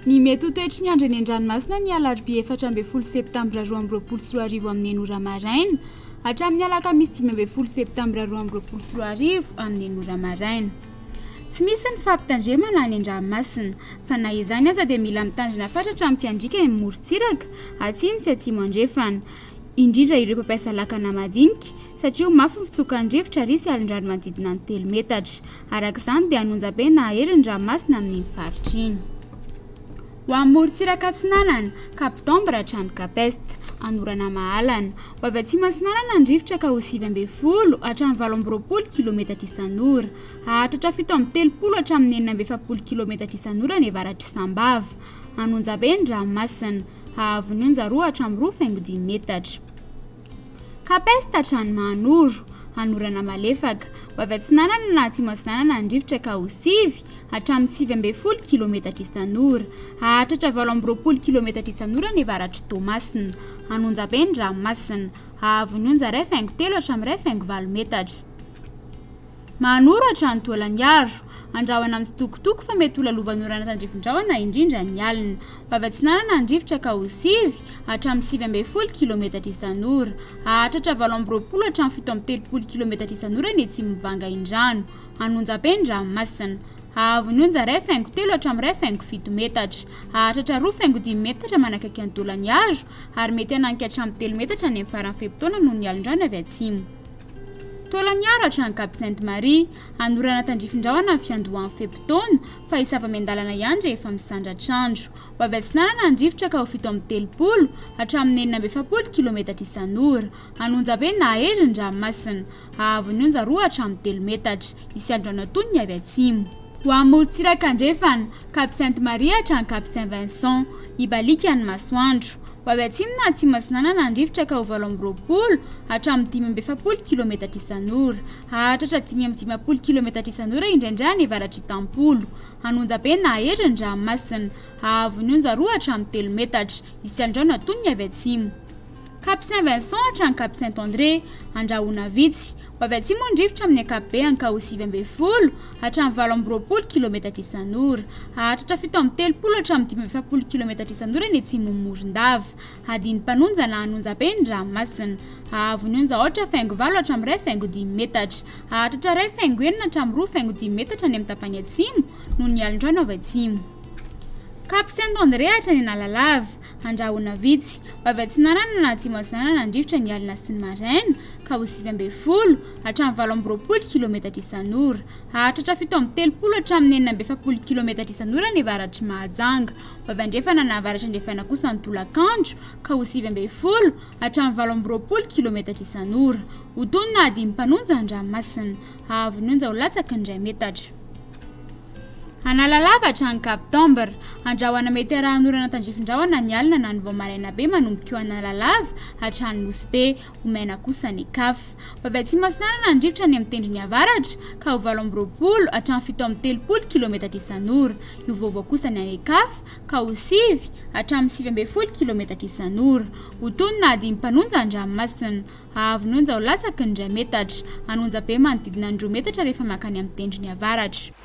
Ny mety ho toetry ny andro eny an-dranomasina ny alarobia 14 septambra 2022 amin'ny enina ora maraina hatramin'ny alakamisy 15 septambra 2022 amin'ny enina ora maraina. Tsy misy ny fampitandremana any an-dranomasina, fa na izany aza dia mila mitandrina fatratra ny mpiandriaka eny morontsiraka atsimo sy atsimo andrefana, indrindra ireo mpampiasa lakana madinika, satria ho mafy ny fitsokan'ny rivotra ary hisy alin-drano manodidina ny telo metatra. Araka izany dia hanonja-be na hahery ny ranomasina amin'iny faritra iny. Ho amin'ny morontsiraka atsinanana, Cap d'Ambre hatrany Cap Est, hanorana mahalana. Ho avy atsimo atsinanana ny rivotra ka ho 19 hatramin'ny 28 kilometatra isan'ora. Hahatratra 37 hatramin'ny 46 kilometatra isan'ora ny avaratr'i Sambava. Hanonja-be ny ranomasina. Hahavon'ny onja 2 hatramin'ny 2,5 metatra. Cap-Est hatrany Mahanoro, hanorana malefaka. Ho avy atsinanana na atsimo atsinanana ny rivotra ka ho sivy hatramin'ny 19 kilometatra isan'ora. Hahatratra 28 kilometatra isan'ora ny avaratr'i Toamasina. Hanonja be ny ranomasina. Hahavon'ny onja 1,3 hatramin'ny 1,8 metatra. Mahanoro hatrany Taolagnaro. Andrahona mitsitokotoko fa mety ho lalovan'orana tandrifin-drahona indrindra ny alina. Ho avy atsinanana ny rivotra ka ho sivy hatramin'ny 19 kilometatra isan'ora. Hahatratra 28 hatramin'ny 37 kilometatra isan'ora ny etsy Mivangaindrano. Hanonja-be ny ranomasina. Hahavon'ny onja 1,3 hatramin'ny 1,7 metatra. Hahatratra 2,5 metatra manakaiky an'i Taolagnaro ary mety hananika hatramin'ny 3 metatra any amin'ny faran'ny fe-potoana noho ny alin-drano avy atsimo. Taolagnaro hatrany Cap Sainte Marie. Hanorana tandrifin-drahona ny fiandohan'ny fe-potoana, fa hisava miandalana ihany rehefa misandratr'andro. Ho avy atsinanana ny rivotra ka ho 37 hatramin'ny 46 kilometatra isan'ora. Hanonja be na hahery ny ranomasina. Hahavon'ny onja 2 hatramin'ny 3 metatra. Hisy andro antonony avy atsimo. Ho amin'ny morontsiraka andrefana, Cap Sainte Marie hatrany Cap Saint Vincent. Hibaliaka ny masoandro. Ho avy atsimo na atsimo atsinanana ny rivotra ka ho 28 hatramin'ny 45 kilometatra isan'ora. Hahatratra 55 kilometatra isan'ora indraindray any avaratr'Itampolo. Hanonja be na hahery ny ranomasina. Hahavon'ny onja 2 hatramin'ny 3 metatra. Hisy alin-drano antonony avy atsimo. Cap Saint Vincent hatrany Cap Saint André, andrahona vitsy. Ho avy atsimo ny rivotra amin'ny ankapobeny ka ho 19 hatramin'ny 28 kilometatra isan'ora. Hahatratra 37 hatramin'ny 45 kilometatra isan'ora ny atsimon'i Morondava. Hadin'ny mpanonja na hanonja be ny ranomasina. Hahavon'ny onja 8,8 hatramin'ny 1,5 metatra. Hahatratra 1,6 hatramin'ny 2,5 metatra any amin'ny tapany atsimo noho ny alin-drano avy atsimo. Cap Saint André hatrany Analalava. Andrahona vitsy. Ho avy atsinanana na atsimo atsinanana ny rivotra ny alina sy ny maraina ka ho 19 hatramin'ny 28 kilometatra isan'ora. Hahatratra 37 hatramin'ny 46 kilometatra isan'ora ny avaratr'i Mahajanga. Ho avy andrefana na avaratra andrefana kosa ny tolakandro ka ho 19 hatramin'ny 28 kilometatra isan'ora. Ho tony na hadin'ny mpanonja ny ranomasina. Hahavon'ny onja ho latsaky ny 1 metatra. Analalava hatrany Cap d'Ambre. Andrahona mety arahan'orana tandrifin-drahona ny alina na ny vao maraina be manomboka eo Analalava hatrany Nosy Be. Ho maina kosa ny Caf. Ho avy atsimo atsinanana ny rivotra any amin'ny tendrony avaratra ka ho 28 hatramin'ny 37 kilometatra isan'ora. Hiovaova kosa ny any Caf ka ho 9 hatramin'ny 19 kilometatra isan'ora. Ho tony na hadin'ny mpanonja ny ranomasina. Hahavon'ny onja ho latsaky ny 1 metatra. Hanonja be manodidina ny 2 metatra rehefa mankany amin'ny tendrony avaratra.